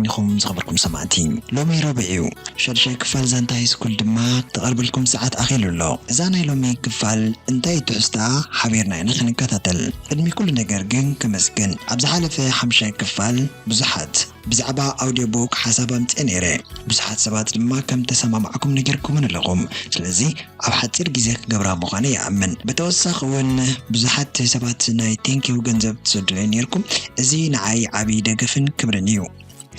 ኢኹም ዝኸበርኩም ሰማዕቲ። ሎሚ ረቡዕ እዩ። ሻድሻይ ክፋል ዛንታ ሃይስኩል ድማ ተቐርበልኩም ሰዓት ኣኺሉ ኣሎ። እዛ ናይ ሎሚ ክፋል እንታይ ትሕዝታ ሓቢርና ኢና ክንከታተል። ቅድሚ ኩሉ ነገር ግን ከመስግን። ኣብ ዝሓለፈ ሓምሻይ ክፋል ብዙሓት ብዛዕባ ኣውዲዮ ቡክ ሓሳብ ኣምፅኤ ነይረ። ብዙሓት ሰባት ድማ ከም ተሰማማዕኩም ነጊርኩምን ኣለኹም። ስለዚ ኣብ ሓፂር ግዜ ክገብራ ምዃነ ይኣምን። ብተወሳኺ እውን ብዙሓት ሰባት ናይ ቴንኪው ገንዘብ ትሰዱለይ ነይርኩም። እዚ ንዓይ ዓብዪ ደገፍን ክብርን እዩ።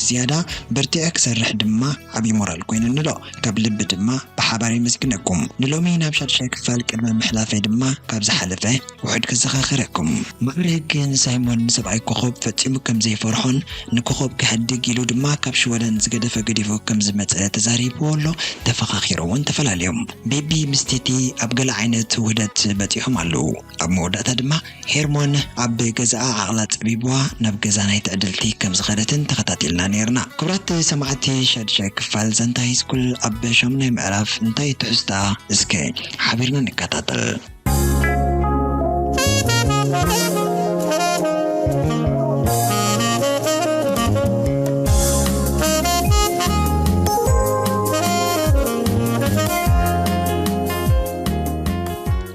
ዝያዳ በርቲዐ ክሰርሕ ድማ ዓብዪ ሞራል ኮይኑኒ ኣሎ። ካብ ልቢ ድማ ብሓባር የመስግነኩም። ንሎሚ ናብ ሻድሻይ ክፋል ቅድሚ ምሕላፈይ ድማ ካብ ዝሓለፈ ውሑድ ክዘኻኸረኩም። ማዕረ ግን ሳይሞን ንሰብኣይ ኮኾብ ፈጺሙ ከም ዘይፈርሖን ንኮኾብ ክሕድግ ኢሉ ድማ ካብ ሽወደን ዝገደፈ ገዲፉ ከም ዝመጸ ተዛሪብዎ ኣሎ። ተፈኻኺሮም እውን ተፈላለዮም። ቤቢ ምስ ቲቲ ኣብ ገለ ዓይነት ውህደት በጺሖም ኣለዉ። ኣብ መወዳእታ ድማ ሄርሞን ኣብ ገዛኣ ዓቕላ ጸቢብዋ ናብ ገዛ ናይ ትዕድልቲ ከም ዝኸደትን ተኸታቲልና ነይርና። ክቡራት ሰማዕቲ፣ ሻድሻይ ክፋል ዛንታ ሃይስኩል ኣብ ሻሙናይ ምዕራፍ እንታይ ትሕዝታ እስከ ሓቢርና ንከታተል።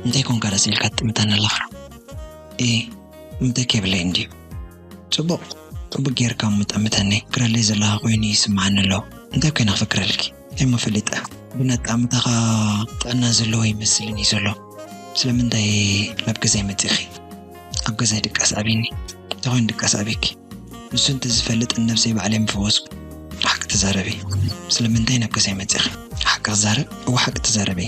እንታይ ኮንካ ደስ ኢልካ ትጥምተኒ ኣለኻ? እ፣ ምተክ የብለይ እንድዩ። ጽቡቕ፣ ጽቡቕ ጌርካ ምጠምተኒ። ክረለይ ዘለኻ ኮይኑ ይስምዓኒ ኣሎ። እንታይ ኮይነ ክፍክረልኪ? እሞ ፈሊጠ። ግን ኣጣምታኻ ጥዕና ዘለዎ ይመስልን እዩ ዘሎ። ስለምንታይ ናብ ገዛይ መጺኺ? ኣብ ገዛይ ድቃስ ኣብኒ። እንታይ ኮይኑ ድቃስ ኣብኪ? ንሱ እንተዝፈልጥ ንነብሰይ ባዕለይ ምፈወስኩ። ሓቂ ተዛረቢ። ስለምንታይ ናብ ገዛይ መጺኺ? ሓቂ ክዛረብ? እወ ሓቂ ተዛረቢ።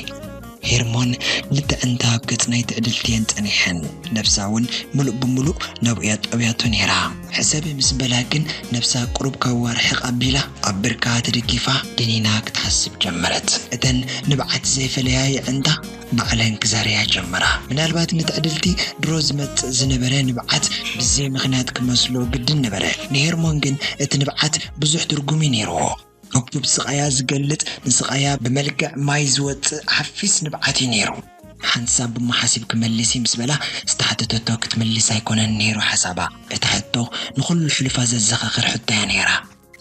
ሄርሞን ክልተ ኣዕንታ ኣብ ገጽ ናይ ትዕድልቲ እየን ጸኒሐን። ነብሳ እውን ምሉእ ብምሉእ ናብኡ እያ ጠብያቶ ነይራ። ሕሰቢ ምስ በላ ግን ነብሳ ቁሩብ ካብዋ ርሕቕ ኣቢላ ኣብ ብርካ ተደጊፋ ደኒና ክትሓስብ ጀመረት። እተን ንብዓት ዘይፈለያ የዕንታ ባዕለን ክዛረያ ጀመራ። ምናልባት ንትዕድልቲ ድሮ ዝመጽእ ዝነበረ ንብዓት ብዘይ ምኽንያት ክመስሎ ግድን ነበረ። ንሄርሞን ግን እቲ ንብዓት ብዙሕ ትርጉም እዩ ነይርዎ። እኩብ ስቓያ ዝገልጽ፣ ንስቓያ ብመልክዕ ማይ ዝወጽእ ሓፊስ ንብዓት እዩ ነይሩ። ሓንሳብ እሞ ሓሲብ ክመልስ እዩ ምስ በላ ዝተሓተተቶ ክትምልስ ኣይኮነን ነይሩ ሓሳባ። እታ ሕቶ ንኹሉ ሕሉፋ ዘዘኻኽር ሕቶ እያ ነይራ።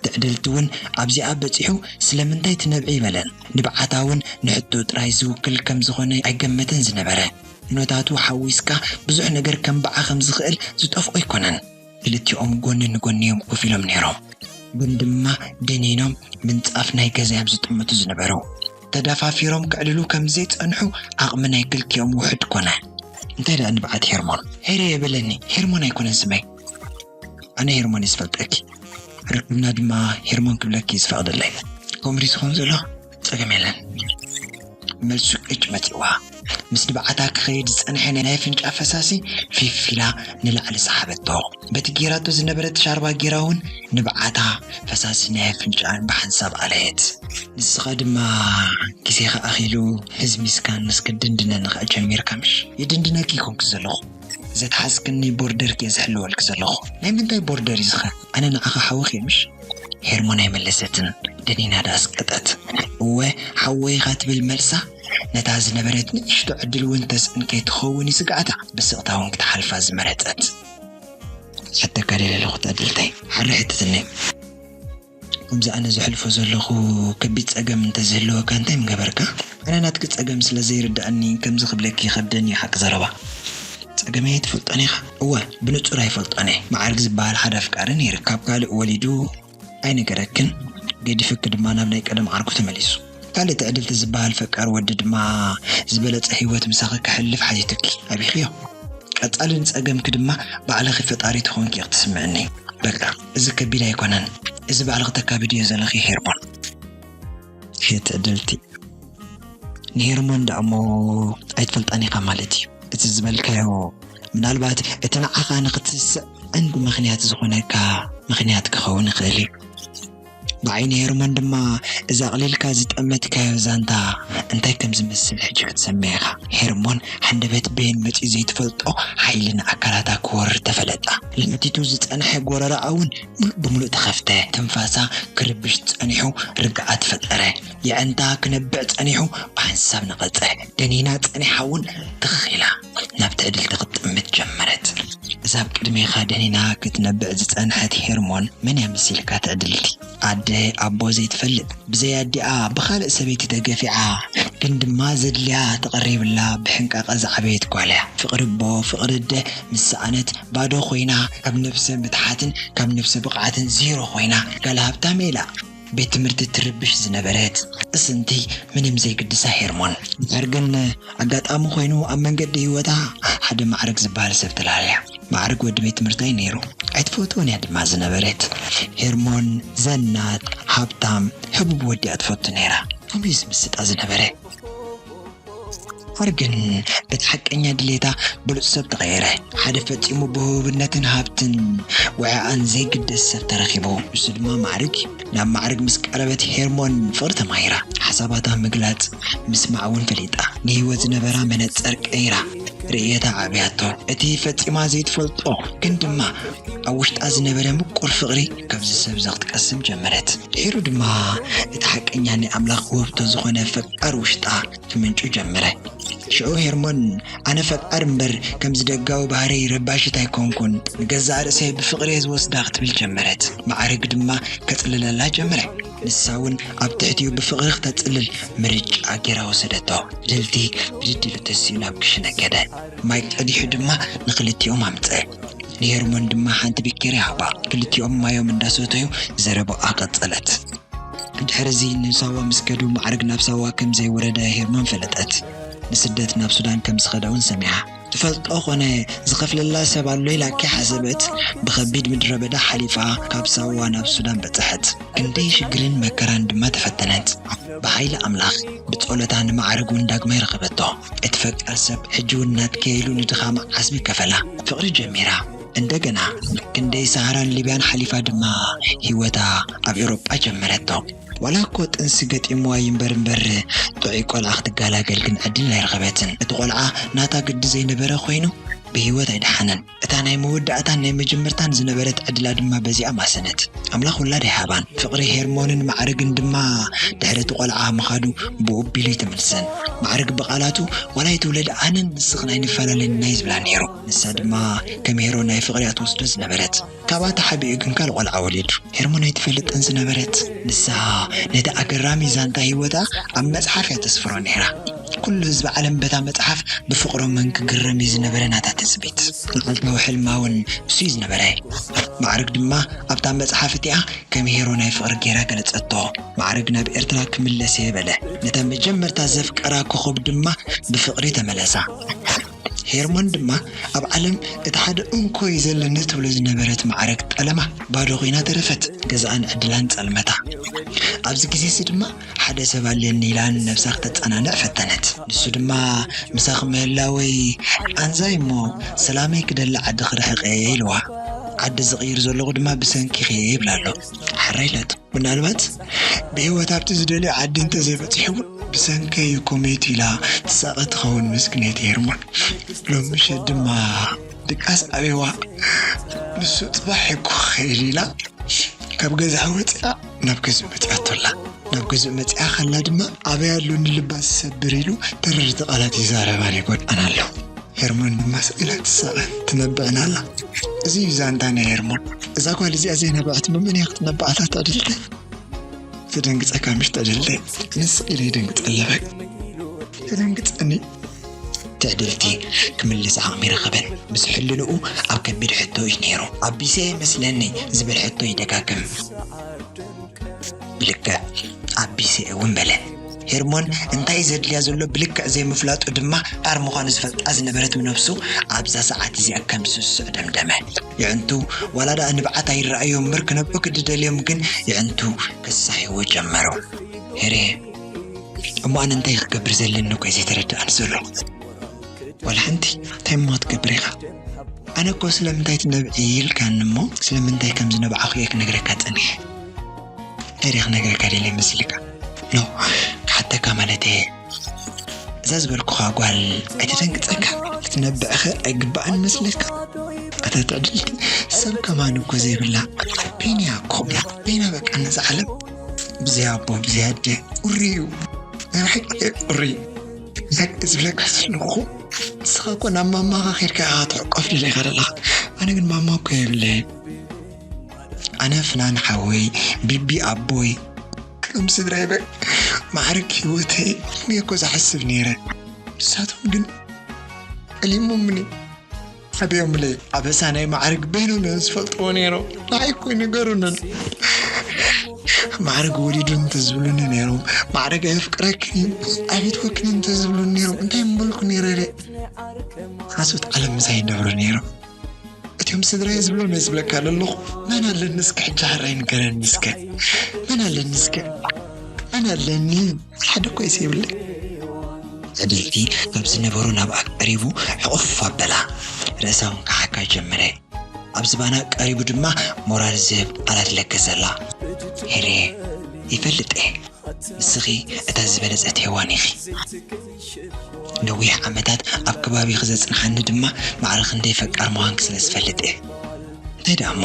ትዕድልቲ እውን ኣብዚኣ በጺሑ ስለምንታይ ትነብዒ ይበለን። ንብዓታ እውን ንሕቶ ጥራይ ዝውክል ከም ዝኾነ ኣይገመተን ዝነበረ። ኩነታቱ ሓዊስካ ብዙሕ ነገር ከንብዓ ከም ዝኽእል ዝጠፍኦ ኣይኮነን። ክልቲኦም ጎኒ ንጎኒ እዮም ኮፍ ኢሎም ነይሮም። ግን ድማ ደኒኖም ምንጻፍ ናይ ገዛ እዮም ዝጥምቱ ዝነበሩ። ተደፋፊሮም ክዕልሉ ከም ዘይጸንሑ ዓቕሚ ናይ ክልቲኦም ውሑድ ኮነ። እንታይ ደኣ ንብዓት ሄርሞን? ሄሬ የበለኒ፣ ሄርሞን ኣይኮነን ስመይ። ኣነ ሄርሞን እየ ዝፈልጠኪ። ርክብና ድማ ሄርሞን ክብለኪ እዩ ዝፈቕደለይ። ከምኡ ድዩ ዝኸውን ዘሎ? ጸገም የለን። መልሱ ቅጭ መጺእዋ። ምስ ንብዓታ ክኸይድ ዝጸንሐ ናይ ኣፍንጫ ፈሳሲ ፊፍ ኢላ ንላዕሊ ሰሓበቶ። በቲ ጌራቶ ዝነበረት ሻርባ ጌራ እውን ንብዓታ ፈሳሲ ናይ ኣፍንጫኣን ብሓንሳብ ኣለየት። ንስኻ ድማ ግዜኻ ኣኺሉ ህዝሚዝካን ምስ ክድንድነኒ ኸኣ ጀሚርካ ምሽ? ይድንድነኪ ይኮንኩ ዘለኹ። ዘትሓዝክኒ ቦርደር ከ ዝሕልወልክ ዘለኹ። ናይ ምንታይ ቦርደር እዩ ዝኸ? ኣነ ንዓኻ ሓውኽ እየ ምሽ? ሄርሞን ኣይመለሰትን። ደኒና ደኣ ኣስቀጠት። እወ፣ ሓወይ ኢኻ ትብል መልሳ፣ ነታ ዝነበረት ንእሽቶ ዕድል እውን ተስእን ከይትኸውን እዩ ስግኣታ። ብስቕታ እውን ክትሓልፋ ዝመረጸት። ሓተካ ደልየ ኣለኹ ትዕድልተይ። ሓሪ ሕትትኒ። ከምዚ ኣነ ዘሕልፎ ዘለኹ ከቢድ ጸገም እንተዝህልወካ እንታይ ምገበርካ? ኣነ ናትኪ ጸገም ስለ ዘይርድኣኒ ከምዚ ክብለኪ ይኸብደኒ እዩ ሓቂ ዘረባ። ጸገመይ ኣይትፈልጦን ኢኻ? እወ፣ ብንጹር ኣይፈልጦን እየ። መዓርግ ዝበሃል ሓደ ኣፍቃሪ ነይሩ። ካብ ካልእ ወሊዱ ኣይነገረክን። ገዲፍኪ ድማ ናብ ናይ ቀደም ዓርኩ ተመሊሱ። ካልእ ትዕድልቲ ዝበሃል ፈቃር ወዲ ድማ ዝበለጸ ህይወት ምሳኺ ከሕልፍ ሓቲቱኪ። ኣቢኽዮ። ቀጻሊ ንጸገምኪ ድማ ባዕልኺ ፈጣሪት ኾንኪ ኢኺ ትስምዕኒ። በቃ፣ እዚ ከቢድ ኣይኮነን። እዚ ባዕልኺ ተካብድዮ ዘለኺ ሄርሞን። እየ ትዕድልቲ። ንሄርሞን ደኣ እሞ ኣይትፈልጣን ኢኻ ማለት እዩ። እቲ ዝበልካዮ ምናልባት እቲ ንዓኻ ንኽትስስዕ ቀንዲ ምኽንያት ዝኾነካ ምኽንያት ክኸውን ይኽእል እዩ። ብዓይኒ ሄርሞን ድማ እዚ ኣቕሊልካ ዝጠመትካዮ ዛንታ እንታይ ከም ዝመስል ሕጂ ክትሰምዕ ኢኻ። ሄርሞን ሃንደበት በየን መጺኡ ዘይትፈልጦ ሓይሊ ንኣካላታ ክወርድ ተፈለጣ። ለሕቲቱ ዝጸንሐ ጎረረኣ እውን ምሉእ ብምሉእ ተኸፍተ። ትንፋሳ ክርብሽ ጸኒሑ ርግኣት ፈጠረ። የዕንታ ክነብዕ ጸኒሑ ብሓንሳብ ነቐጸ። ደኒና ጸኒሓ እውን ትኽ ኢላ። ናብ ትዕድልቲ ክትጥምት ጀመረት። እዛ ኣብ ቅድሜኻ ደኒና ክትነብዕ ዝጸንሐት ሄርሞን መን እያ መሲልካ ትዕድልቲ? ኣደ ኣቦ ዘይትፈልጥ፣ ብዘይ ኣዲኣ ብኻልእ ሰበይቲ ተገፊዓ፣ ግን ድማ ዘድልያ ተቐሪብላ ብሕንቃቐ ዝዓበየት ጓል እያ። ፍቕሪ ኣቦ፣ ፍቕሪ ኣደ ምስ ሰኣነት ባዶ ኮይና፣ ካብ ነብሰ ምትሓትን ካብ ነብሰ ብቕዓትን ዜሮ ኮይና፣ ጋል ሃብታም ኢላ ቤት ትምህርቲ ትርብሽ ዝነበረት፣ እስንቲ ምንም ዘይግድሳ ሄርሞን። ድሓር ግን ኣጋጣሚ ኮይኑ ኣብ መንገዲ ህይወታ ሓደ ማዕረግ ዝበሃል ሰብ ተላለያ። ማዕረግ ወዲ ቤት ትምህርታይ ነይሩ። ኣይትፈትዎን እያ ድማ ዝነበረት። ሄርሞን ዘናጥ፣ ሃብታም፣ ህቡብ ወዲ እያ ትፈቱ ነይራ። ከምኡ እዩ ዝምስጣ ዝነበረ። ድሓር ግን በቲ ሓቀኛ ድሌታ ብሉጽ ሰብ ተቐየረ። ሓደ ፈጺሙ ብህቡብነትን ሃብትን ወዕዓን ዘይግደስ ሰብ ተረኺቡ። ንሱ ድማ ማዕርግ እዩ። ናብ ማዕርግ ምስ ቀረበት ሄርሞን ፍቕሪ ተማሂራ። ሓሳባታ ምግላጽ ምስማዕ እውን ፈሊጣ። ንህይወት ዝነበራ መነጸር ቀይራ። ርእየታ ዓብያቶ። እቲ ፈጺማ ዘይትፈልጦ ግን ድማ ኣብ ውሽጣ ዝነበረ ምቁር ፍቕሪ ካብዚ ሰብ እዚ ክትቀስም ጀመረት። ድሒሩ ድማ እቲ ሓቀኛ ናይ ኣምላኽ ውህብቶ ዝኾነ ፈቃር ውሽጣ ክምንጩ ጀመረ። ሽዑ ሄርሞን፣ "ኣነ ፈቃር እምበር ከምዚ ደጋዊ ባህርይ ረባሺት ኣይኮንኩን፣ ንገዛእ ርእሰይ ብፍቕሪ እየ ዝወስዳ" ክትብል ጀመረት። ማዕርግ ድማ ከጽልለላ ጀመረ። ንሳ እውን ኣብ ትሕቲኡ ብፍቕሪ ክተጽልል ምርጫ ጌራ ወሰደቶ። ድልቲ ብድድሉ ተሲኡ ናብ ክሽነ ከደ። ማይ ቀዲሑ ድማ ንኽልቲኦም ኣምጽአ። ንሄርሞን ድማ ሓንቲ ቢኬሪ ሃባ። ክልቲኦም ማዮም እንዳሰተዩ ዘረባኣ ቀጸለት። ድሕሪ እዚ ንሳዋ ምስ ከዱ፣ ማዕርግ ናብ ሳዋ ከም ዘይወረደ ሄርሞን ፈለጠት። ንስደት ናብ ሱዳን ከም ዝኸደ እውን ሰሚዓ። ትፈልጦ ኾነ ዝኸፍለላ ሰብ ኣሎ ኢላ ከይሓሰበት፣ ብኸቢድ ምድረ በዳ ሓሊፋ ካብ ሳዋ ናብ ሱዳን በጽሐት። ክንደይ ሽግርን መከራን ድማ ተፈተነት። ብሓይሊ ኣምላኽ፣ ብጸሎታ ንማዕርግ እውን ዳግማይ ረኸበቶ። እቲ ፈቃር ሰብ ሕጂ እውን ናትከ ኢሉ ንድኻማ ዓስቢ ከፈላ። ፍቕሪ ጀሚራ። እንደገና ክንደይ ሰሃራን ሊብያን ሓሊፋ ድማ ህይወታ ኣብ ኤውሮጳ ጀመረቶ። ዋላ እኮ ጥንሲ ገጢምዋ ይንበር እምበር፣ ጥዑይ ቆልዓ ክትገላገል ግን ዕድል ኣይረኸበትን። እቲ ቆልዓ ናታ ግዲ ዘይነበረ ኮይኑ ብህይወት ኣይደሓነን። እታ ናይ መወዳእታን ናይ መጀመርታን ዝነበረት ዕድላ ድማ በዚኣ ማሰነት። ኣምላኽ ውላድ ኣይሃባን። ፍቕሪ ሄርሞንን ማዕርግን ድማ ድሕሪ እቲ ቆልዓ ምኻዱ ብኡ ኣቢሉ ኣይተመልሰን። ማዕርግ ብቓላቱ፣ "ዋላ ኣይትውለድ ኣነን ንስኽን ኣይንፈላለን" ናይ ዝብላ ነይሩ። ንሳ ድማ ከም ሄሮ ናይ ፍቕሪ እያ ትወስዶ ዝነበረት። ካብኣ ተሓቢኡ ግን ካልእ ቆልዓ ወሊዱ። ሄርሞን ኣይትፈልጥን ዝነበረት። ንሳ ነቲ ኣገራሚ ዛንታ ህይወታ ኣብ መጽሓፍ እያ ተስፍሮ ነይራ። ኩሉ ህዝቢ ዓለም በታ መጽሓፍ ብፍቕሮም ክግረም እዩ ዝነበረ ናታ ትጽቢት። መዓልታዊ ሕልማ እውን እሱ እዩ ዝነበረ። ማዕርግ ድማ ኣብታ መጽሓፍ እቲኣ ከም ሄሮ ናይ ፍቕሪ ጌራ ገለጸቶ። ማዕርግ ናብ ኤርትራ ክምለስ እየ በለ። ነታ መጀመርታ ዘፍቀራ ኮኾብ ድማ ብፍቕሪ ተመለሳ። ሄርሞን ድማ ኣብ ዓለም እቲ ሓደ እንኮ እዩ ዘለኒ ትብሎ ዝነበረት ማዕረግ ጠለማ ባዶ ኮይና ተረፈት። ገዛኣን ዕድላን ጸልመታ። ኣብዚ ግዜ እዚ ድማ ሓደ ሰብ ኣለኒ ኢላ ንነብሳ ክተጸናንዕ ፈተነት። ንሱ ድማ፣ "ምሳኺ ምህላወይ ቃንዛይ እሞ ሰላመይ ክደሊ ዓዲ ክርሕቕ እየ" ኢልዋ። "ዓዲ ዝቕይር ዘለኹ ድማ ብሰንኪኺ እየ" ይብላ ኣሎ። ሓራይ ኢላቶ። ምናልባት ብህይወት ኣብቲ ዝደልዮ ዓዲ እንተዘይበጺሑ እውን ብሰንከይ እዩ ኮሜት ኢላ ትሳቐ ትኸውን ምስክነይቲ ሄርሞን። ሎም ምሸት ድማ ድቃስ ኣበይዋ፣ ንሱ ጽባሕ እኮ ክኸይድ ኢላ ካብ ገዛ ወጺኣ ናብ ገዝኡ መጺኣቶ ኣላ። ናብ ገዝኡ መጺኣ ከላ ድማ ኣበይ ኣሎ ንልባ ዝሰብር ኢሉ ተረርቲ ቃላት ይዛረባን ይጎድኣን ኣሎ። ሄርሞን ድማ ስቕ ኢላ ትሳቐን ትነብዕን ኣላ። እዚ እዩ ዛንታ ናይ ሄርሞን። እዛ ጓል እዚኣ ዘይነብዐት መመን እያ ክትነብዓታ ትዕድልቲ? ትደንግጸካ ምሽ ትዕድልቲ? ኣነ ስቕ ኢለ ይደንግጸ ኣለበ። ትደንግጸኒ። ትዕድልቲ ክምልስ ዓቕሚ ረኸበን። ምስ ሕልንኡ ኣብ ከቢድ ሕቶ እዩ ነይሩ። ኣቢሰ ይመስለኒ ዝብል ሕቶ ይደጋግም። ብልክዕ ኣቢሰ እውን በለ። ሄርሞን እንታይ ዘድልያ ዘሎ ብልክዕ ዘይምፍላጡ ድማ ጣር ምዃኑ ዝፈልጣ ዝነበረት ነብሱ ኣብዛ ሰዓት እዚኣ ከም ዝስስዕ ደምደመ። የዕንቱ ዋላ ደኣ ንብዓት ኣይረኣዮ እምበር ክነብዑ ክድደልዮም ግን የዕንቱ ከሳሕዎ ጀመሩ። ሄሬ፣ እሞ ኣነ እንታይ ክገብር ዘለኒ እኮ እዩ ዘይተረድኣኒ ዘሎ። ዋላ ሓንቲ እንታይ እሞ ክትገብር ኢኻ? ኣነ እኮ ስለምንታይ ትነብዒ ኢልካኒ እሞ ስለምንታይ ከም ዝነብዓኹ እየ ክነግረካ ጸኒሐ። እንታይ ድየ ክነግረካ ደልየ መሲልካ? ኖ፣ ክሓተካ ማለት እየ። እዛ ዝበልኩኻ ጓል ኣይተደንግጸካ? ክትነብዕኸ ኣይግባእን መስለካ? ኣታ ትዕድልቲ ሰብ ከማን እኮ ዘይብላ። በይና እኮ እያ። በይና በቃ ነዛ ዓለም። ብዘይ ኣቦ፣ ብዘይ ኣደ። ቁሪ እዩ። ናይ ብሓቂ ቁሪ። ሓቂ ዝብለካ ዘለኹ። ንስኻ እኮ ናብ ማማኻ ኬድካ ኢኻ ትሕቆፍ ደሊኻ ዘለኻ። ኣነ ግን ማማ እኮ የብለይን። ኣነ ፍናን ሓወይ፣ ቢቢ ኣቦይ፣ ክም ስድራይ በ-፣ ማዕርግ ህይወተይ እየ እኮ ዝሓስብ ነይረ። ንሳቶም ግን ዕሊሞምኒ። ኣበዮምለይ ኣበሳ ናይ ማዕርግ በይኖም እዮም ዝፈልጥዎ ነይሮም። ንዓይ እኮ ይንገሩንን። ማዕርግ ወሊዱ እንተዝብሉኒ ነይሮም፣ ማዕርግ ኣየፍቅረክን እዩ፣ ኣቤት ወክኒ እንተዝብሉኒ ነይሮም፣ እንታይ ምበልኩ ነይረ? ደ ሓሶት ዓለም ምሳይ ይነብሩ ነይሮም። እቲኦም ስድራይ ዝብሎም እየ ዝብለካ ዘለኹ። መን ኣለኒ እስከ ሕጂ ሓራይ ንገረኒ እስከ? መን ኣለኒ እስከ? መን ኣለኒ? ሓደ እኮ እየ ዘይብለይ። ዕድልቲ ካብ ዝነበሩ ናብኣ ቀሪቡ ሕቑፍ ኣበላ። ርእሳ እውን ክሓካ ጀመረ። ኣብ ዝባና ቀሪቡ ድማ ሞራል ዝህብ ቃላት ለገሰላ። ሄሬ፣ ይፈልጥ እየ። ንስኺ እታ ዝበለጸት ሄዋን ኢኺ። ነዊሕ ዓመታት ኣብ ከባቢኺ ዘጽንሓኒ ድማ ማዕረ ክንደይ ፈቃር ምዃንኪ ስለ ዝፈልጥ እየ። እንታይ ደኣ እሞ፣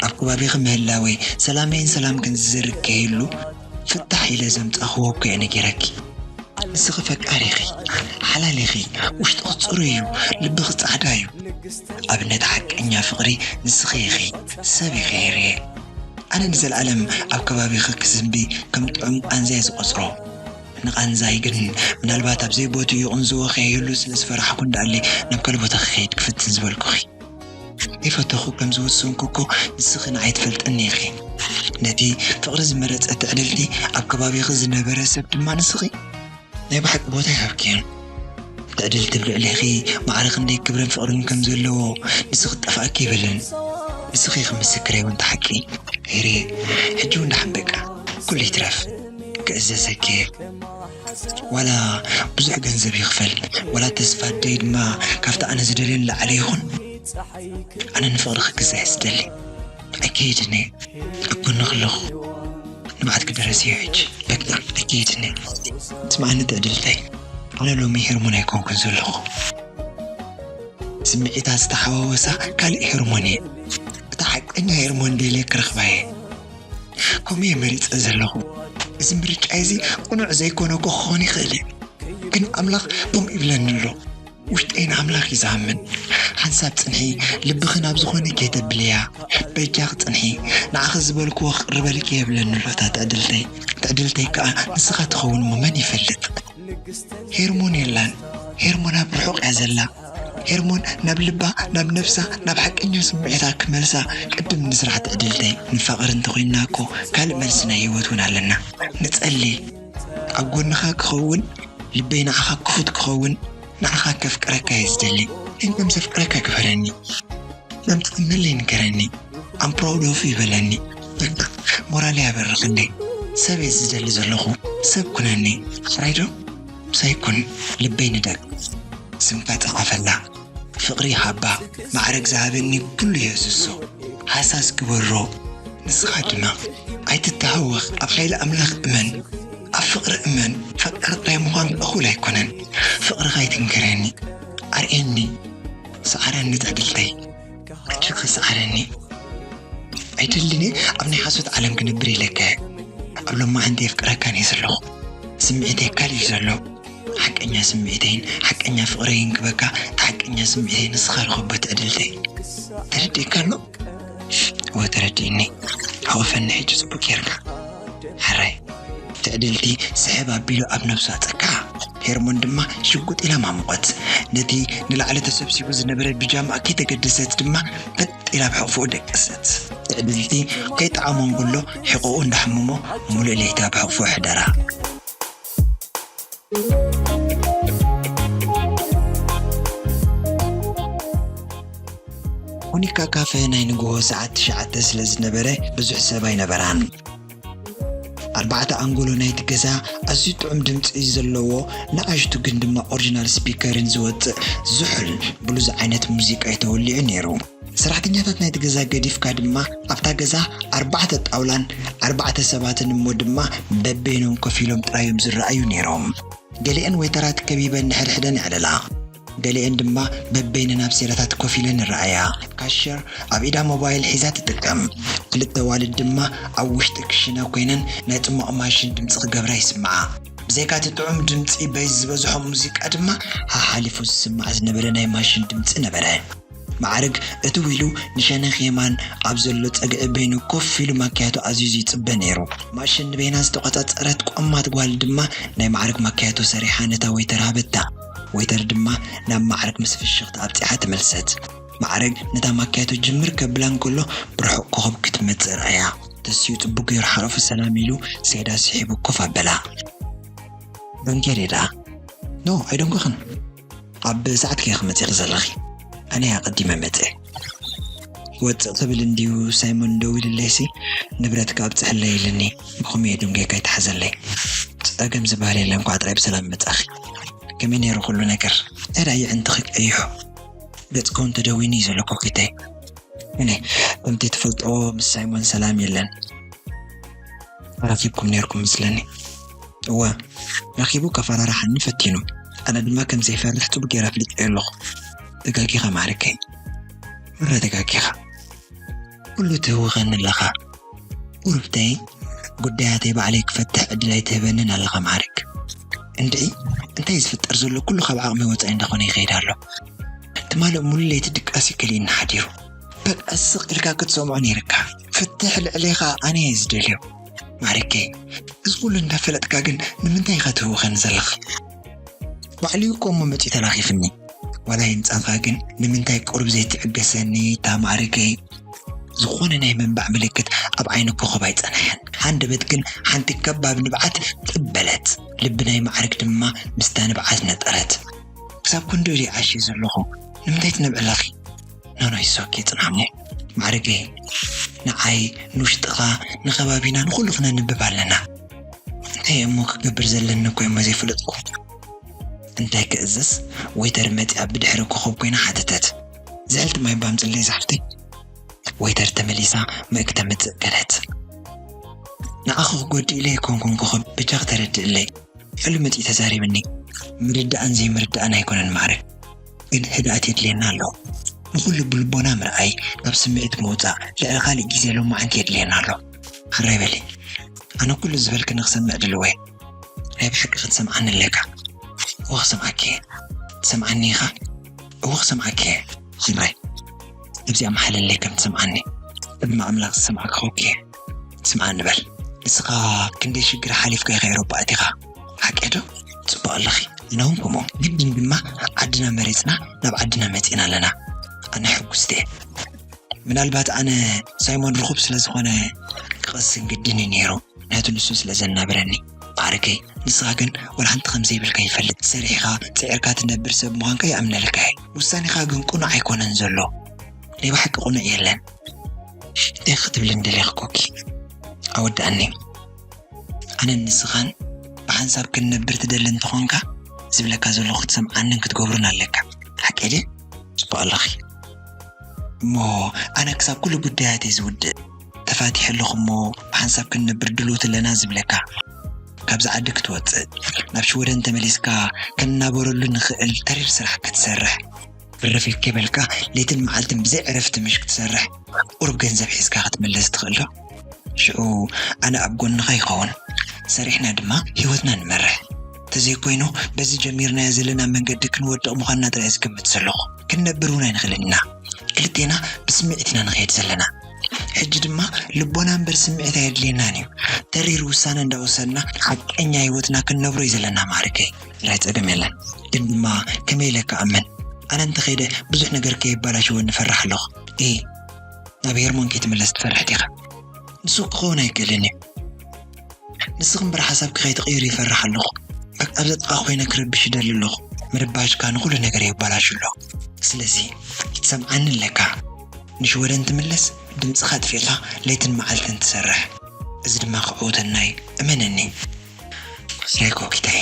ኣብ ከባቢኺ ምህላወይ ሰላመይን ሰላምክን ዝዝርግ ከይህሉ ፍታሕ ኢለ ዘምጻኽዎ እኮ እየ ነጊረኪ። ንስኺ ፈቃር ኢኺ፣ ሓላል ኢኺ፣ ውሽጥኺ ጽሩይ እዩ፣ ልብኺ ጻዕዳ እዩ። ኣብነት ሓቀኛ ፍቕሪ ንስኺ ኢኺ፣ ሰብ ኢኺ ሄርየ። ኣነ ንዘለኣለም ኣብ ከባቢኺ ክዝንቢ ከም ጥዑም ቃንዛ እየ ዝቖጽሮ። ንቓንዛይ ግን ምናልባት ኣብ ዘይቦትኡ ይቕንዝዎ ከይህሉ ስለ ዝፈራሕኩ እንዳኣለይ ናብ ካልእ ቦታ ክኸይድ ክፍትን ዝበልኩኺ። ይፈተኹ ከም ዝውስንኩ እኮ ንስኺ ንዓይ ትፈልጥኒ ኢኺ። ነቲ ፍቕሪ ዝመረጸት ትዕድልቲ ኣብ ከባቢኺ ዝነበረ ሰብ ድማ ንስኺ ናይ ብሓቂ ቦታ ይሃብክዮ። ትዕድልቲ ኣብ ልዕሌኺ ማዕረ ክንደይ ክብርን ፍቕርን ከም ዘለዎ ንስኺ ጠፋእኪ ይብልን። ንስኺ ኢኺ ምስክረይ እውን ተሓቂ። ሄሬ፣ ሕጂ እውን ደሓን በቃ። ኩሉ ይትረፍ። ክእዘዘኪ እየ። ዋላ ብዙሕ ገንዘብ ይኽፈል፣ ዋላ ተስፋ ኣደይ ድማ ካብቲ ኣነ ዝደልዮ ንላዕሊ ይኹን። ኣነ ንፍቕሪ ክግዛእ እየ ዝደሊ። ኣይከይድን እየ። ኣብ ጎንኺ ኣለኹ። ንብዓት ክደረስ እዩ ሕጂ። በቃ ኣይከይድን እየ። ስምዓኒ ትዕድልተይ። ኣነ ሎሚ ሄርሞን ኣይኮንኩን ዘለኹ። ስምዒታት ዝተሓዋወሳ ካልእ ሄርሞን እየ። እታ ሓቀኛ ሄርሞን ደልየ ክረኽባ እየ። ከምኡ እየ መሪጸ ዘለኹ። እዚ ምርጫ እዚ ቅኑዕ ዘይኮነ እኮ ክኾን ይኽእል እዩ። ግን ኣምላኽ ከምኡ ይብለኒ ኣሎ። ውሽጠይ ንኣምላኽ እዩ ዝኣምን። ሓንሳብ ጽንሒ፣ ልብኺ ናብ ዝኾነ ከይተብልያ። በጃኺ ጽንሒ፣ ንዓኺ ዝበልክዎ ክቕርበልኪ እየ ይብለኒ ኣሎ እታ ትዕድልተይ። ትዕድልተይ ከኣ ንስኻ ትኸውን እሞ መን ይፈልጥ? ሄርሞን የላን። ሄርሞን ኣብ ርሑቕ እያ ዘላ። ሄርሞን ናብ ልባ፣ ናብ ነብሳ፣ ናብ ሓቀኛ ስምዒታ ክመልሳ ቅድም ንስራሕ ትዕድልተይ። ንፋቐር እንተኾይንና እኮ ካልእ መልሲ ናይ ህይወት እውን ኣለና። ንጸሊ። ኣብ ጎንኻ ክኸውን፣ ልበይ ንዓኻ ክፉት ክኸውን፣ ንዓኻ ከፍቅረካ እየ ዝደሊ። ግን ከም ዘፍቅረካ ግበረኒ። መምጣዕነለይ ንገረኒ። I'm proud of you ይበለኒ። በቃ ሞራለይ ኣበርኽለይ። ሰብ እየ ዝደሊ ዘለኹ። ሰብ ኩነኒ። ሕራይ ዶ? ምሳይ ኩን። ልበይ ንደቅ። ስምካ ጸሓፈላ። ፍቕሪ ሃባ። ማዕረግ ዝሃበኒ ኩሉ የዝዞ። ሃሳስ ግበሮ። ንስኻ ድማ ኣይትተሃወኽ። ኣብ ሓይሊ ኣምላኽ እመን። ኣብ ፍቕሪ እመን። ፈቃር ጥራይ ምዃን እኹል ኣይኮነን። ፍቕርኻ ኣይትንከረኒ። ኣርእየኒ። ሰዓረኒ ትዕድልተይ። ኣጆኺ ሰዓረኒ። ኣይደልን እየ ኣብ ናይ ሓሶት ዓለም ክነብር ኢለካ እየ። ኣብ ሎማዓንቲ የፍቅረካን እየ ዘለኹ። ስምዒተይ ካልእ እዩ ዘሎ። ሓቀኛ ስምዒተይን ሓቀኛ ፍቕረይን ክበካ፣ እቲ ሓቀኛ ስምዒተይ ንስኻ ርኸቦ ትዕድልተይ። ተረዲእካ ኣሎ? እወ ተረዲእኒ። ሓቑፈኒ ሕጂ ጽቡቕ ጌርካ። ሕራይ። ትዕድልቲ ስሕብ ኣቢሉ ኣብ ነብሱ ኣጸክዓ። ሄርሞን ድማ ሽጉጥ ኢላ ማሙቐት። ነቲ ንላዕሊ ተሰብሲቡ ዝነበረ ቢጃማ ከይተገደሰት ድማ በጥ ኢላ ኣብ ሕቕፍኡ ደቀሰት። ትዕድልቲ ከይጠዓሞ እንከሎ ሕቖኡ እንዳሓመሞ ምሉእ ለይቲ ኣብ ሕቕፍኡ ኣሕደራ። ሞኒካ ካፈ ናይ ንግሆ ሰዓት ትሽዓተ ስለ ዝነበረ ብዙሕ ሰብ ኣይነበራን። ኣርባዕተ ኣንጎሎ ናይቲ ገዛ ኣዝዩ ጥዑም ድምጺ ዘለዎ ንኣሽቱ ግን ድማ ኦሪጂናል ስፒከርን ዝወጽእ ዝሑል ብሉዝ ዓይነት ሙዚቃ እዩ ተወሊዑ ነይሩ። ሰራሕተኛታት ናይቲ ገዛ ገዲፍካ ድማ ኣብታ ገዛ ኣርባዕተ ጣውላን ኣርባዕተ ሰባትን እሞ ድማ በበይኖም ኮፍ ኢሎም ጥራይ እዮም ዝረኣዩ ነይሮም። ገሊአን ዌተራት ከቢበን ንሕድሕደን የዕልላ። ገሊአን ድማ በበይነን ኣብ ሴራታት ኮፍ ኢለን ይረኣያ። ካሸር ኣብ ኢዳ ሞባይል ሒዛ ትጥቀም። ክልተ ኣዋልድ ድማ ኣብ ውሽጢ ክሽነ ኮይነን ናይ ጽማቕ ማሽን ድምጺ ክገብራ ይስምዓ። ብዘይካ እቲ ጥዑም ድምጺ በይዝ ዝበዝሖ ሙዚቃ ድማ፣ ሓሓሊፉ ዝስማዕ ዝነበረ ናይ ማሽን ድምጺ ነበረ። ማዕርግ እትው ኢሉ ንሸነኽ የማን ኣብ ዘሎ ጸግዒ በይኑ ኮፍ ኢሉ ማክያቶ ኣዚዙ ይጽበ ነይሩ። ማሽን ንበይና ዝተቖጻጸረት ቆማት ጓል ድማ ናይ ማዕርግ ማክያቶ ሰሪሓ ነታ ወይተር ሃበታ። ወይተር ድማ ናብ ማዕርግ ምስ ፍሽኽታ ኣብጺሓ ተመልሰት። ማዕርግ ነታ ማክያቶ ጅምር ከብላ እንከሎ ብርሑቕ ኮኸብ ክትመጽእ ረኣያ። ተሲኡ ጽቡቕ ገይሩ ሓለፉ ሰላም ኢሉ ሰይዳ ስሒቡ ኮፍ ኣበላ። ደንኬሬዳ ኖ ኣይደንጎኽን። ኣብ ሰዓት ከ ክመጽእ ዘለኺ? ኣነ ኣቐዲመ መጽእ። ወጽእ ክብል እንድዩ ሳይሞን ደው ኢልለይሲ፣ ንብረትካ ኣብጽሐለይ ኢልኒ። ብኸመይ እዩ ድንጌካ ይትሓዘለይ? ጸገም ዝበሃል የለን፣ እንኳዕ ጥራይ ብሰላም መጻኺ። ከመይ ነይሩ ኩሉ ነገር? እንታይ ደኣ ይዕንትኺ ቀይሑ? ገጽ ከውን ተደዊኑ እዩ ዘሎ ኮኪተይ። እኔ ከምቲ ትፈልጦ ምስ ሳይሞን ሰላም የለን። ተራኺብኩም ነይርኩም ምስለኒ። እወ፣ ረኺቡ ከፈራርሓኒ ፈቲኑ። ኣነ ድማ ከም ዘይፈርሕ ጽቡቕ ገይረ ኣፍሊጠዮ ኣለኹ። ተጋጊኻ ማዕርከይ። ምረ ተጋጊኻ። ኩሉ ትህውኸኒ ኣለኻ። ቁርብተይ፣ ጉዳያተይ ባዕለይ ክፈትሕ ዕድል ኣይትህበንን ኣለኻ ማዕርግ። እንድዒ፣ እንታይ ዝፍጠር ዘሎ ኩሉ ካብ ዓቕሚ ወጻኢ እንዳኾነ ይኸይድ ኣሎ። ትማሊ ሙሉ ለይቲ ድቃስ ይከልእኒ ሓዲሩ። በቃ ስቕ ኢልካ ክትሰምዖ ነይርካ። ፍትሕ ልዕሌኻ ኣነ እየ ዝደልዮ። ማዕርገይ፣ እዚ ኩሉ እንዳፈለጥካ ግን ንምንታይ ኢኻ ትህውኸኒ ዘለኻ? ባዕሉ እዩ እኮ እሞ መጺኡ ተላኺፍኒ። ዋላ ይምጻኻ ግን ንምንታይ ቁሩብ ዘይትዕገሰኒ እታ ማዕርገይ? ዝኾነ ናይ ምንባዕ ምልክት ኣብ ዓይኒ ኮኸብ ኣይጸንሐን። ሃንደበት ግን ሓንቲ ከባብ ንብዓት ጥብ በለት። ልቢ ናይ ማዕርግ ድማ ምስታ ንብዓት ነጠረት። ክሳብ ክንድኡ ድየ ዓሽየ ዘለኹ? ንምንታይ ትነብዒ ኣለኺ? ኖኖ ይሶኬ ጽንሓሞ። ማዕርገይ፣ ንዓይ፣ ንውሽጥኻ፣ ንኸባቢና፣ ንኹሉ ክነንብብ ኣለና። እንታይ እሞ ክገብር ዘለኒ እኮ እሞ ዘይፈለጥኩ። እንታይ ክእዝዝ? ወይተር መጺኣ ብድሕሪ ኮኸብ ኮይና ሓተተት። ዝሕልቲ ማይ ባምጽለይ ዛሕፍተይ። ወይተር ተመሊሳ ምእክ ተምጽእ ገለት። ንዓኺ ክጎድእ ኢለ ኣይኮንኩን ኮኸብ፣ በጃኺ ተረድእለይ። ሕሉ መጺኡ ተዛሪብኒ። ምርዳእን ዘይምርዳእን ኣይኮነን ማዕርግ። ግን ህድኣት የድልየና ኣሎ። ንኹሉ ብልቦና ምርኣይ፣ ካብ ስምዒት ምውጻእ፣ ልዕሊ ካልእ ግዜ ሎማዓንቲ የድልየና ኣሎ። ሕራይ በሊ። ኣነ ኩሉ ዝበልክኒ ክሰምዕ ድልወ። ናይ ብሓቂ ክትሰምዓኒ ኣለካ። እወ ክሰምዓኪ እየ። ትሰምዓኒ ኢኻ? እወ ክሰምዓኪ እየ። ሕራይ። እዚኣ መሓለለይ ከም ትሰምዓኒ። ቅድሚ ኣምላኽ ዝሰምዓካ ኮኪ እየ። ስምዓኒ በል። ንስኻ ክንደይ ሽግር ሓሊፍካ ኢኻ ኤውሮጳ ኣቲኻ። ሓቂ ዶ? ጽቡቕ ኣለኺ። ኣነ እውን ከምኡ። ግድን ድማ ዓድና መሪጽና ናብ ዓድና መጺእና ኣለና። ኣነ ሕጉስቲ እየ። ምናልባት ኣነ ሳይሞን ርኹብ ስለ ዝኾነ ክቐስን ግድን እዩ ነይሩ። ምኽንያቱ ንሱ ስለ ዘናብረኒ። ማዕርገይ፣ ንስኻ ግን ወላ ሓንቲ ከም ዘይብልካ ይፈልጥ። ሰሪሕኻ፣ ጽዒርካ ትነብር ሰብ ምዃንካ ይኣምነልካ እየ። ውሳኔኻ ግን ቅኑዕ ኣይኮነን ዘሎ። ናይ ብሓቂ ቅኑዕ የለን። እንታይ ክትብልኒ ደሊኺ ኮኪ? ኣወድኣኒ። ኣነን ንስኻን ብሓንሳብ ክንነብር ትደሊ እንተኾንካ፣ ዝብለካ ዘለኹ ክትሰምዓንን ክትገብሮን ኣለካ። ሓቂ ድየ? ጽቡቕ ኣለኺ። እሞ ኣነ ክሳብ ኩሉ ጉዳያተይ ዝውድእ ተፋቲሐ ኣለኹ እሞ ብሓንሳብ ክንነብር ድልውቲ ኣለና ዝብለካ፣ ካብዚ ዓዲ ክትወጽእ፣ ናብ ሽወደን ተመሊስካ ክንናበረሉ ንኽእል ተሪር ስራሕ ክትሰርሕ፣ ዕርፍ ከይበልካ ለይትን መዓልትን ብዘይ ዕረፍቲ ምሽ ክትሰርሕ፣ ቁሩብ ገንዘብ ሒዝካ ክትምለስ ትኽእል ዶ? ሽዑ ኣነ ኣብ ጎንኻ ይኸውን። ሰሪሕና ድማ ህይወትና ንመርሕ። ተዘይኮይኑ በዚ ጀሚርናዮ ዘለና መንገዲ ክንወድቕ ምዃንና ጥራይ ዝግምት ዘለኹ። ክንነብር እውን ኣይንኽእልን ኢና። ክልቴና ብስምዒት ኢና ንኸይድ ዘለና። ሕጂ ድማ ልቦና እምበር ስምዒት ኣየድልየናን እዩ። ተሪር ውሳነ እንዳወሰንና ሓቀኛ ህይወትና ክንነብሮ እዩ ዘለና ማዕርገይ። ራይ ጸገም የለን። ግን ድማ ከመይ ኢለ ክኣምን? ኣነ እንተኸይደ ብዙሕ ነገር ከየባላሽወኒ እፈርሕ ኣለኹ። እ፣ ናብ ሄርሞን ከይትምለስ ትፈርሕ ዲኻ? ንሱ ክኸውን ኣይክእልን እዩ። ንስኺ እምበር ሓሳብኪ ከይትቕይሪ ይፈርሕ ኣለኹ። በቃ ኣብ ዘጥቓ ኮይነ ክረብሽ ይደሊ ኣለኹ። ምርባሽካ ንኹሉ ነገር የባላሹ ኣሎ። ስለዚ ክትሰምዓኒ ኣለካ። ንሽወደን ትምለስ፣ ድምፅኻ ኣጥፊእኻ ለይትን መዓልትን ትሰርሕ። እዚ ድማ ክዕወተና እዩ፣ እመነኒ። ናይ ኮኪታይ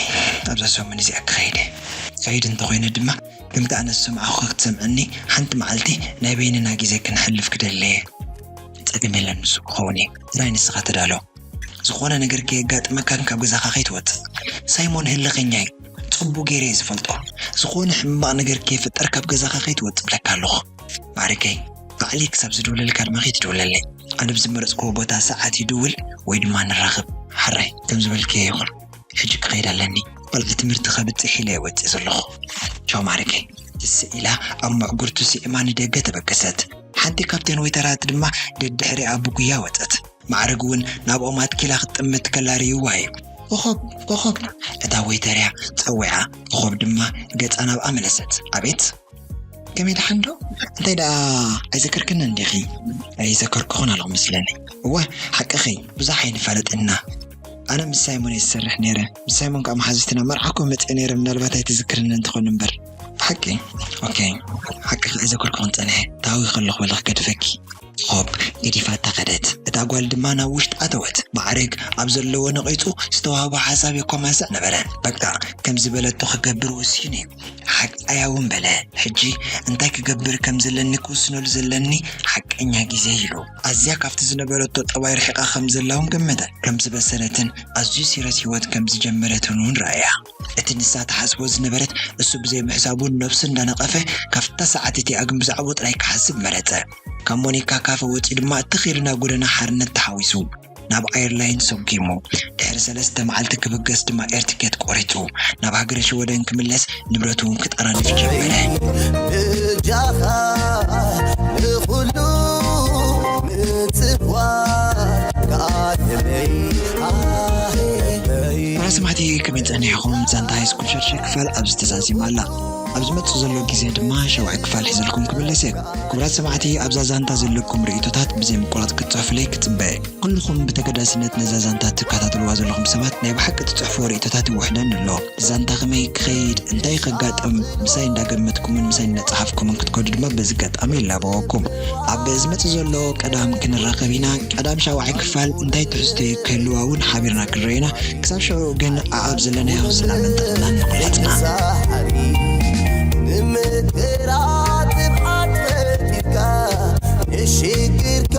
ኣብዛ ሰሙን እዚኣ ክኸይደ። ከይድ እንተኾይነ ድማ ከምቲ ኣነ ዝሰምዓኹ ክትሰምዐኒ ሓንቲ መዓልቲ ናይ በይንና ግዜ ክነሕልፍ ክደሊ እየ። ጸገም የለን ንሱ ክኸውን እየ። ጥራይ ንስኻ ተዳሎ። ዝኾነ ነገር ከየጋጥመካን ካብ ገዛኻ ከይትወጽእ። ሳይሞን ህልኸኛ እዩ። ጽቡቕ ገይረ እየ ዝፈልጦ። ዝኾነ ሕማቕ ነገር ከይፍጠር ካብ ገዛኻ ከይትወጽእ እብለካ ኣለኹ። ማዕሪከይ፣ ባዕለይ ክሳብ ዝድውለልካ ድማ ከይትድውለለይ። ኣነ ብዝመረጽክዎ ቦታ ሰዓት ይድውል ወይ ድማ ንራኸብ። ሓራይ፣ ከም ዝበልክዮ ይኹን። ሕጂ ክኸይድ ኣለኒ። ቆልዓ ትምህርቲ ከብጽሕ ኢለ እየ ወጺእ ዘለኹ። ቻው ማዕረገይ። ትስእ ኢላ ኣብ መዕጉርቱ ስዒማ ንደገ ተበገሰት። ሓንቲ ካብተን ወይተራት ድማ ደድሕሪኣ ብጉያ ወጸት። ማዕረግ እውን ናብኦም ኣትኪላ ክትጥምት ከላ ርእይዋ እዩ። ኮኾብ፣ ኮኾብ! እታ ወይተርያ ጸዊዓ፣ ኮኾብ ድማ ገጻ ናብኣ መለሰት። ኣቤት! ከመይ ደሓን ዶ? እንታይ ደኣ ኣይዘከርክንን ዲኺ? ኣይዘከርኩኹን ኣለኹ መስለኒ። እወ፣ ሓቅኺ፣ ብዙሕ ኣይንፋለጥን ኢና። ኣነ ምስ ሳይሞን እየ ዝሰርሕ ነይረ። ምስ ሳይሞን ከኣ መሓዙትና መርዓ እኮ መጺአ ነይረ፣ ምናልባት ኣይትዝክርኒ እንትኾን እምበር። ብሓቂ? ኦኬ። ሓቅኺ ኣይዘከርኩኹን ጸኒሐ። ተሃዊኸ ኣለኹ በሊ ክገድፈኪ። ኮኾብ ገዲፋታ ከደት። እታ ጓል ድማ ናብ ውሽጢ ኣተወት። ማዕረግ ኣብ ዘለዎ ነቒጹ ዝተዋህቦ ሓሳብ የኮማስዕ ነበረ። በቃ፣ ከም ዝበለቶ ክገብር ወሲኑ እዩ። ሓቃያ እውን በለ። ሕጂ እንታይ ክገብር ከም ዘለኒ ክውስነሉ ዘለኒ ሓቀኛ ግዜ ኢሉ። ኣዝያ ካብቲ ዝነበረቶ ጠባይ ርሒቓ ከም ዘላ እውን ገመተ። ከም ዝበሰለትን ኣዝዩ ሲረስ ህይወት ከም ዝጀመረትን እውን ረኣያ። እቲ ንሳ ትሓስቦ ዝነበረት እሱ ብዘይ ምሕሳቡ ነብሱ እንዳነቐፈ ካብታ ሰዓት እቲኣ ግን ብዛዕባኡ ጥራይ ክሓስብ መረጸ። ካብ ሞኒካ ካፈ ወጺኡ ድማ ትኽ ኢሉ ናብ ጎደና ሓርነት ተሓዊሱ ናብ ኣየርላይን ሰጒሙ። ድሕሪ ሰለስተ መዓልቲ ክብገስ ድማ ኤር ትኬት ቆሪጹ ናብ ሃገረ ሽወደን ክምለስ ንብረቱ እውን ክጠራንፍ ጀመረ። ብጃኻ ንኹሉ ምጽዋት ከኣለመይ ክቡራት ሰማዕቲ ከመይ ጸኒሕኹም? ዛንታ ሃይስኩል ሻድሻይ ክፋል ኣብዚ ተዛዚማ ኣላ። ኣብ ዝመጽእ ዘሎ ግዜ ድማ ሻውዓይ ክፋል ሒዘልኩም ክምለስ እየ። ክቡራት ሰማዕቲ ኣብዛ ዛንታ ዘለኩም ርእይቶታት ብዘይ ምቁራጽ ክትጽሕፉለይ ክጽበ እየ። ኩልኹም ብተገዳስነት ነዛ ዛንታ ትከታተልዋ ዘለኹም ሰባት ናይ ብሓቂ ትጽሕፍዎ ርእይቶታት ይውሕደኒ ኣሎ። ዛንታ ከመይ ክኸይድ እንታይ ከጋጥም ምሳይ እንዳገመትኩምን ምሳይ እንዳጸሓፍኩምን ክትከዱ ድማ በዚ ኣጋጣሚ ይላበወኩም። ኣብ ዝመጽእ ዘሎ ቀዳም ክንራኸብ ኢና። ቀዳም ሻውዓይ ክፋል እንታይ ትሕዝቶ ክህልዋ እውን ሓቢርና ክንርኢ ኢና። ክሳብ ሽዑ ግን ኣኣብ ዘለናዮ ሰላምን ጥዕናን ንኹላትና። ሳዕሪ ንምትራትብ ዓትበትካ ንሽግርካ